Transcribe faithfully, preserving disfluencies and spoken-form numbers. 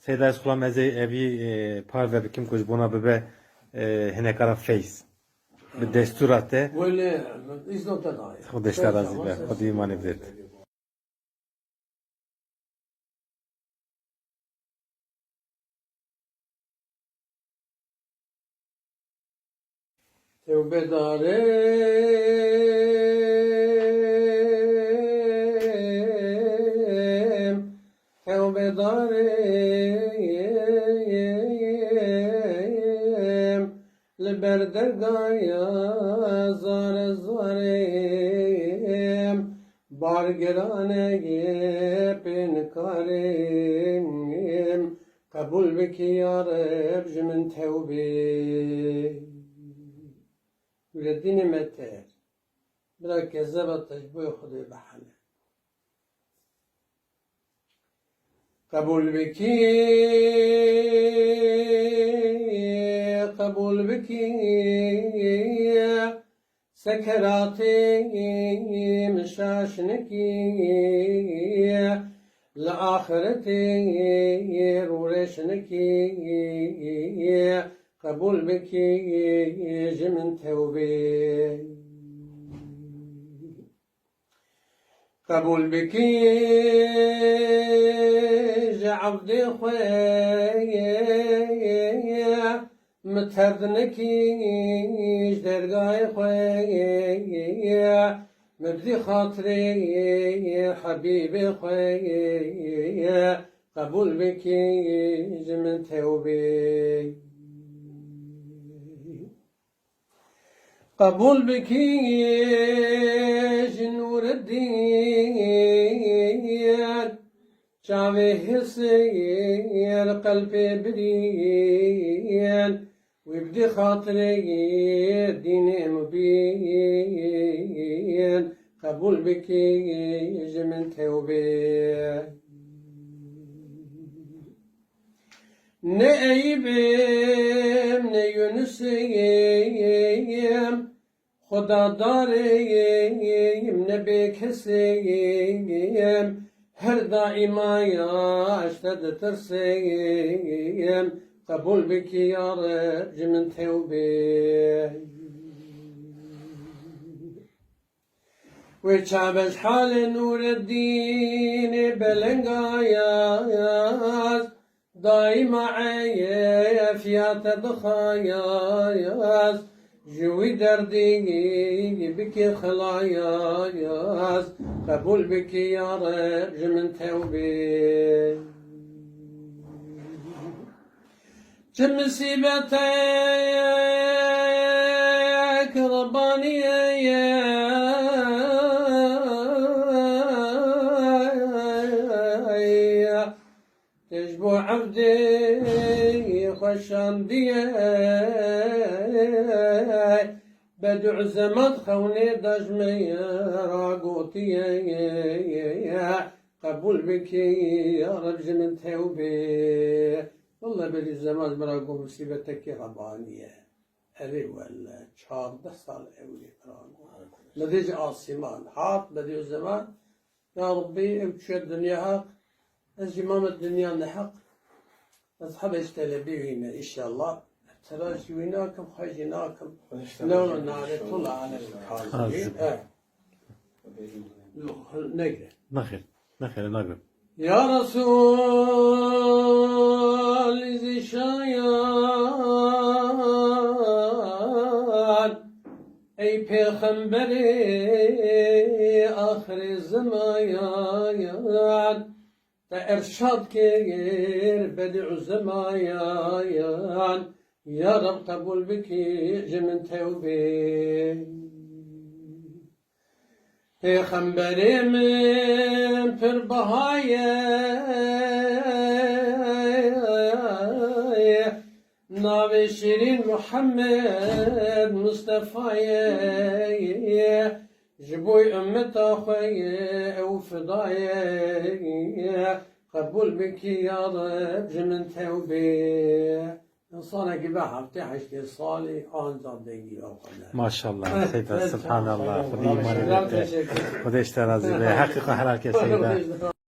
Seyda, ez xulam ez ê evî, e, parve bikim ku ji bona bibe, e, hinekara feyz. Bi destûra te. Wele, îzno te daye. Xwedê ji te razî be. Xwedê îmanê bide te. Tewbedarêm, tewbedarêm, li ber dergaya zare zarêm, bar giranê pê nikarêm, qebûl bikî ya Reb ji min tewbê. Nureddînê Meter, bira kezeba te ji bo Xwedê bihele. Qebûl bikî, qebûl bikî, sekeratê min şaş nekî, li axiretê rûreş nekî, qebûl bikî ji min tewbê. Qebûl bikî ji evdê xwe, min terd nekî ji dergahê xwe, min bidî xatirê Hebîbê xwe, qebûl bikî ji min tewbê. Qebûl bikî ji Nûreddîn, çavê hêsir qelbê birîn, wî bidî xatirê dînê mubîn, qebûl bikî ji min tewbê. Ne Eyîbim, ne Yunus'im, Xwedadarîm, ne bêkesîm, her daîma ya ji te ditirsîm, qebûl bikî ya Reb ji min tewbê. Wê çabe ji halê Nûreddînê belengayaz, daîma eyef ya te dixayaz, ji wî derdî bikî xilayaz, qebûl bikî ya Reb ji min tewbê. Çi misîbetek Rebbaniyê ye, tê ji bo evdê xwe şandiye. Bedî Zeman xewnê da ji me ra gotiye, qebûl bikî ya Reb ji min tewbê. Welle Bedî Zeman ji min ra got, musîbetekî Rebbanî ye. Erê welle, çardeh sal ewlî min ra got. Bedî ji asîman hat, Bedî Zeman, ya Rebbî, ew çûye dinya heq, ez jî mame dinya neheq. Ez hebê ji telebî wî me, înşallah. Tira jî wî nakim, xwe jî nakim. Xwe ji te Ne jî wala nare inşallah. Tula ale Kazimî. Kazim. Eh. Negre. Nexêr, nexêr, nagrim. Ya Resul Zîşayan, ey pêxemberê axirê zemayan, te erşad kir bedî zemayan, ya Reb qebûl bikî ji min tewbê. Pêxemberê min pir baha ye, navê şîrîn Muhammed Mustefa ye. Ji bo ummeta xwe ye ew fida ye, qebûl bikî ya Reb ji min tewbê. Însanekî be heftê heştê salî ancax dengî ew xwe ne. Maşallah, Seyda, subhanallah, Xwedê îmanê bide. Xwedê ji te razî be. Heqî xwe helal ke, Seyda.